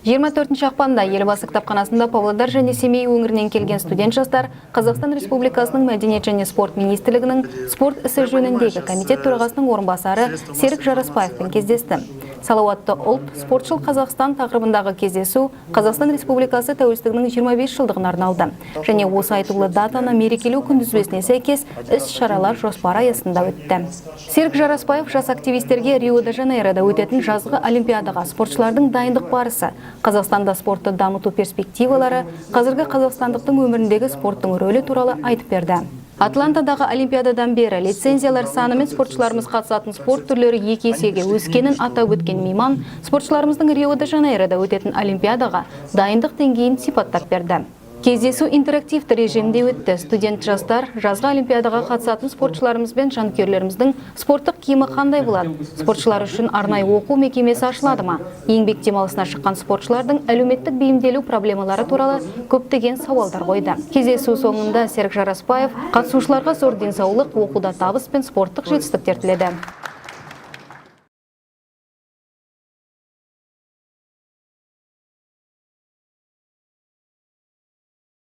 24 ақпанда Елбасы кітапханасында Павлодар және Семей өңірінен келген студент жастар Қазақстан Республикасының Мәдениет және спорт министрлігінің спорт ісі жөніндегі комитет төрағасының орынбасары Серік Жараспаевпен кездесті. «Салауатты ұлт, спортшыл Қазақстан» тақырыбындағы кездесу Қазақстан Республикасы тәуелсіздігінің 25 жылдығына арналды және осы айтулы датаны мерекелеу күнтізбесіне сәйкес іс-шаралар жоспары аясында өтті. Серік Жараспаев жас активистерге Рио-де-Жанейрода өтетін жазғы олимпиадаға спортшылардың дайындық барысы, Қазақстанда спортты дамыту перспективалары, қазіргі қазақстандықтың өміріндегі спорттың рөлі туралы айтып берді. Атлантадағы олимпиададан бері лицензиялар саны мен спортшыларымыз қатысатын спорт түрлері екі есеге өскенін атап өткен мейман спортшыларымыздың Рио-де-Жанейрода өтетін олимпиадаға дайындық деңгейін сипаттап берді. Кездесу интерактивті режимде өтті. Студент жастар жазғы олимпиадаға қатысатын спортшыларымыз бен жанкүйерлеріміздің спорттық киімі қандай болады? Спортшылар үшін арнайы оқу мекемесі ашылады ма? Еңбек демалысына шыққан спортшылардың әлеуметтік бейімделу проблемалары туралы көптеген сауалдар қойды. Кездесу соңында Серік Жараспаев қатысушыларға зор денсаулық, оқуда табыс пен спорттық жетістіктер тіледі.